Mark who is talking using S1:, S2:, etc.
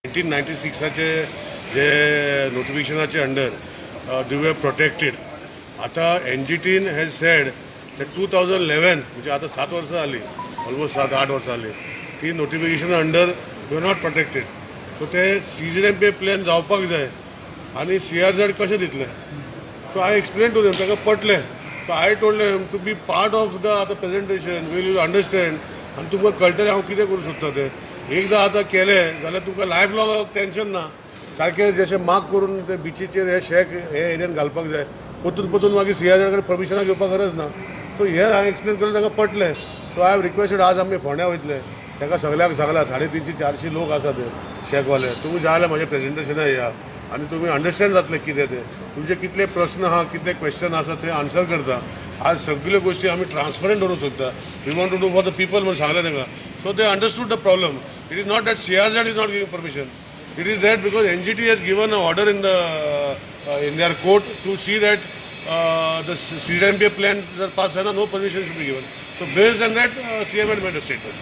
S1: 1996आचे जे नोटिफिकेशनाचे under दे वर protected. आतां एनजीटीन has said 2011, म्हणजे आतां 7 वर्सां जालीं, ऑलमोस्ट 7-8 वर्सां जालीं, ती notification under you are not protected. So ते सीजीएमपी प्लॅन जावपाक जाय आनी सीआरझेड कशें दितले? So I explain to them, ताका पटलें. So I told them to be part of the आतां प्रेजेंटेशन will you understand आनी तुमकां कळटलें हांव कितें करूं सोदता तें. एकदां आतां केलें जाल्यार तुमकां लायफ लॉंग टेन्शन ना. सारकें जशें मार्क करून ते बिचीचेर हे शॅक हे एरियन घालपाक जाय, परतून परतून मागीर सीआरझेड कडेन परमिशनां घेवपाक गरज ना. सो हें हांवें एक्सप्लेन करून तांकां पटलें. सो I have requested, आज आमी फोंड्या वयतले. ताका सगळ्यांक सांगलां, 350-400 लोक आसा ते शॅकवाले, तुमी जाय जाल्यार म्हाजें प्रेजेंटेशनाक येया आनी तुमी अंडरस्टँड जातले कितें तें. तुमचे कितले प्रस्न आहा, कितले क्वेश्चन आसा ते आन्सर करता. आज सगल्यो गोश्टी आमी ट्रान्सपरंट दवरूंक सोदता. We want to do for the people म्हणून सांगलें तांकां. So they understood the problem. It is not that CRZ is not giving permission. It is that because NGT has given a order in their court to see that the CMP plan जर pass जायना, no permission should be given. So based on that, CM had made a statement.